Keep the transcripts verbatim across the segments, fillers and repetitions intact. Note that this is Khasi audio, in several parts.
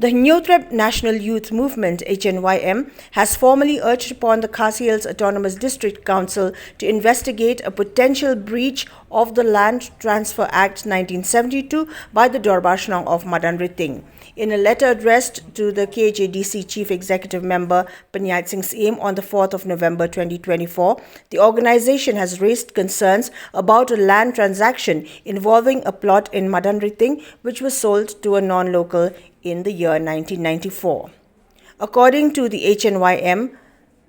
The Hynñiewtrep National Youth Movement, H N Y M, has formally urged upon the Khasi Hills Autonomous District Council to investigate a potential breach of the Land Transfer Act nineteen seventy-two by the Dorbar Shnong of Madanrting. In a letter addressed to the K H A D C Chief Executive Member Panchayat Singh Syiem on the fourth of November twenty twenty-four, the organization has raised concerns about a land transaction involving a plot in Madanrting, which was sold to a non-local in the year nineteen ninety-four. According to the H N Y M,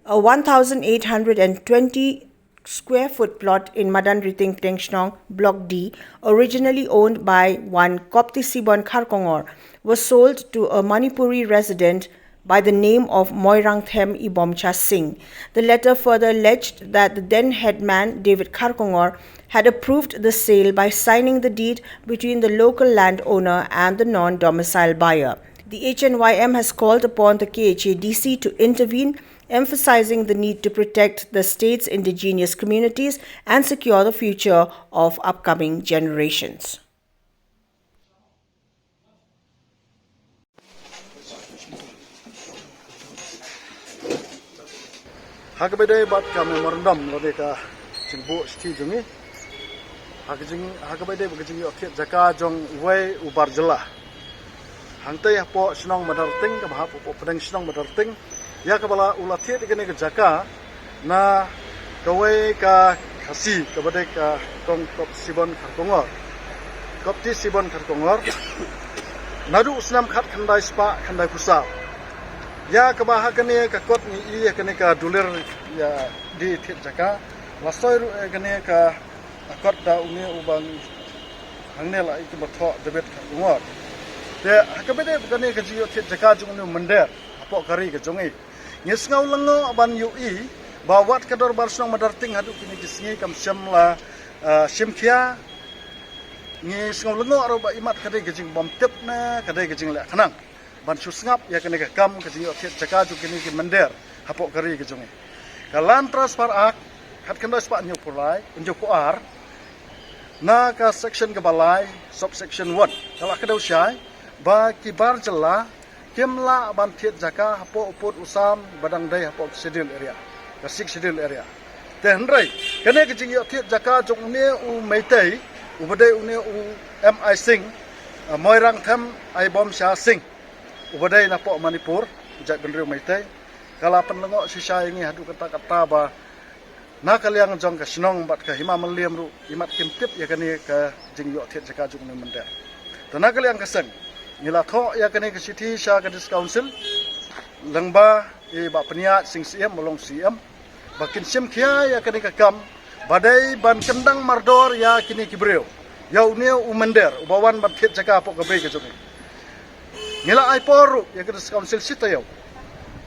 a one thousand eight hundred and twenty square foot plot in Madanrting Tengshnong, Block D, originally owned by one Kopti Sibon Kharkongor, was sold to a Manipuri resident by the name of Moirangthem Ibomcha Singh. The letter further alleged that the then headman, David Kharkongor, had approved the sale by signing the deed between the local landowner and the non-domicile buyer. The H N Y M has called upon the K H A D C to intervene, emphasizing the need to protect the state's indigenous communities and secure the future of upcoming generations. Ha kaba ïadei bad ka memorandum lane ka jingbuh shithi jong ngi ha ka jing ha kaba ïadei bad ka jingïoh thied jaka jong uwei u bar jylla hangtei hapoh shnong Madanrting kaba hap hapoh pdeng shnong Madanrting ïa kaba la u la thied ïa kane ka jaka na kawei ka Khasi kaba dei ka Kong Kop Sibon Kharkongor, Kopti Sibon Kharkongor. Naduh u snem khat khyndai spah khyndai phew saw. Ïa kaba ha kane ka kot ngi i ïa kane ka dulir ïa die thied jaka. La soi ruh ïa kane ka kot da une u ba hangne la i kumba thoh David Kharkongor. Te ha kaba dei kane ka jingïoh thied jaka jong une u mynder hapoh ka ri ka jong i. Ngi sngew lyngngoh ban ïohi ba wat ka dorbar shnong Madanrting haduh kine ki sngi kam shym la shim khia. Ngi sngew lyngngoh ruh ba imat ka dei ka jingbym tip ne ka dei ka jingleh khnang ban shu sngap ïa kane ka kam ka jingïoh thied jaka jong kine ki mynder hapoh ka ri ka jong i. Ka Land Transfer Act khat khyndai spah hynñiew phew lai hynñiew phew ar na ka section kaba lai, subsection one, ka la kdew shai ba ki bar jylla kim lah ban thied jaka hapoh u pud u sam ba dang dei hapoh ka Schedule Area, ka Sixth Schedule Area. Te hynrei kane ka jingïoh thied jaka jong une u Meitei uba dei une u M I Singh, Moirangthem Ibomcha Singh, uba dei napoh Manipur, u jaitbynriew Meitei, ka la pynlyngngoh shisha ïa ngi haduh katta katta ba na ka liang jong ka shnong bad ka hima mylliem ruh imat kim tip ïa kane ka jingïoh thied jaka jong une u mynder. Te na ka liang ka seng ngi la thoh ïa kane ka shithi sha ka District Council lyngba i Bah Panchayat Singh Syiem, u long C M, ba kin shim khia ïa kane ka kam ba dei ban kyndang mardor ïa kine ki briew, ïa une u mynder uba wan ban thied jaka hapoh ka bei ka jong i. Ngi la ai por ruh ïa ka District Council shi taïew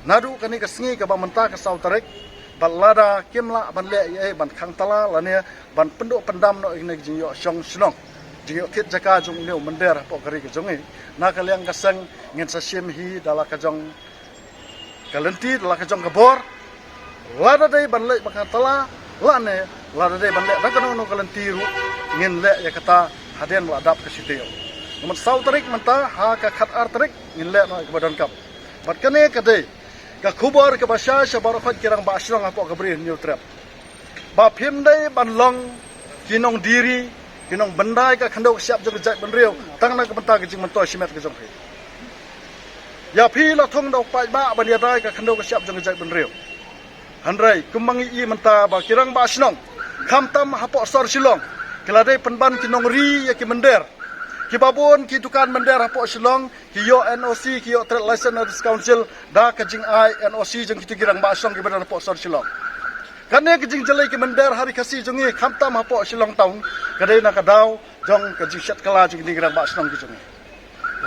naduh kane ka sngi kaba mynta ka saw tarik bad lada kim lah ban leh ei ei ban khang tala lane ban pynduh pyndam noh ïa kane ka jingïoh shong shnong, jingïoh thied jaka jong une u mynder hapoh ka ri ka jong i, na ka liang ka seng ngin sa shim hi da la ka jong ka lynti da la ka jong ka bor. Lada dei ban leh ba ka tala lane lada dei ban leh da kano kano ka lynti ruh ngin leh ïa kata hadien ba la dap ka shi taïew. Namar saw tarik mynta ha ka khat ar tarik ngin leh noh ïa kaba donkam. Bad kane ka dei ka khubor kaba shai sha baroh khoit ki rangbah shnong hapoh ka Bri Hynñiewtrep ba phim dei ban long ki nongdie ri, ki nongbynda ïa ka khyndew ka shyiap jong ka jaitbynriew tang na ka bynta ka jingmyntoi shimet ka jong phi. Ïa phi la thung da u paidbah ban ïada ïa ka khyndew ka shyiap jong ka jaitbynriew. Hynrei kumba ngi i mynta ba ki rangbah shnong khamtam hapoh sor Shillong ki la dei pynban ki nongri ïa ki mynder. Kiba bun ki dukan mynder hapoh Shillong ki ïoh N O C, ki ïoh trade license na District Council da ka jingai N O C jong kito ki rangbah shnong kiba don hapoh sor Shillong. Kane ka jingjlei ki mynder ha ri Khasi jong ngi khamtam hapoh Shillong town ka dei na ka daw jong ka jingshet kylla jong kine ki rangbah shnong ki jong ngi.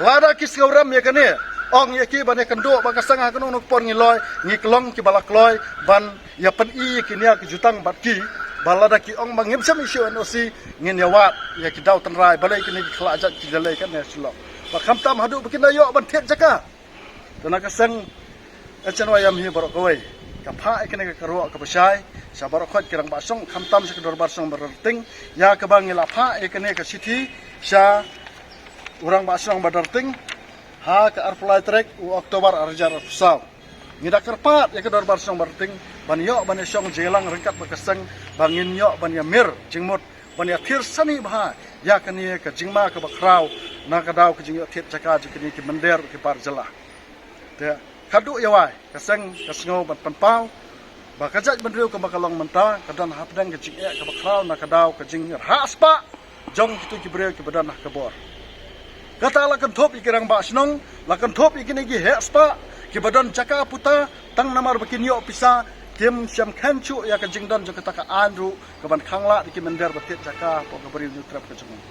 Lada ki sngewrem ïa kane, ong ïa ki ban ïakynduh ba ka seng ha kano kano ka por ngi loi, ngi long kiba la kloi ban ïa pyni ïa kine ki jutang bad ki, ba lada ki ong ba ngim shym issue N O C, ngin ïa wad ïa ki daw tynrai balei kine ki khlad jait ki jlei kane Shillong. Ba khamtam haduh ba kin da ïoh ban thied jaka. Te na ka seng H N Y M hi baroh kawei ka phah ïa kane ka kyrwoh kaba shai sha baroh khoit ki rangbah shnong khamtam sha ka dorbar shnong Madanrting ïa kaba ngi la phah ïa kane ka shithi sha u rangbah shnong Madanrting Ha ka arphew lai tarik u October arhajar arphew saw, ngi da kyrpad ïa ka Dorbar Shnong Barting ban ïoh ban ïashong jingïalang ryngkat bad ka seng, ba ngin ïoh ban ïamir jingmut, ban ïathir sani bha ïa kane ka jingma kaba khraw na ka daw ka jingïohthied jaka jong kine ki mynder ki bar jylla. Te ka duh ïa wai ka seng ka sngew ban pynpaw ba ka jaitbynriew kaba ka long mynta ka don hapdeng ka jingeh kaba khraw na ka daw ka jingrhah spah jong kito ki briew kiba don ha ka bor. Kata la kynthup ïa ki rangbah shnong, la kynthup ïa kine ki heh spah kiba don jaka puta, tang namar ba kin ïoh pisa, kim shym kheiñ shuh ïa ka jingdon jong kata ka aiñ ruh kaban khang lah da ki mynder ba thied jaka hapoh ka Ri Hynñiewtrep ka jong ngi.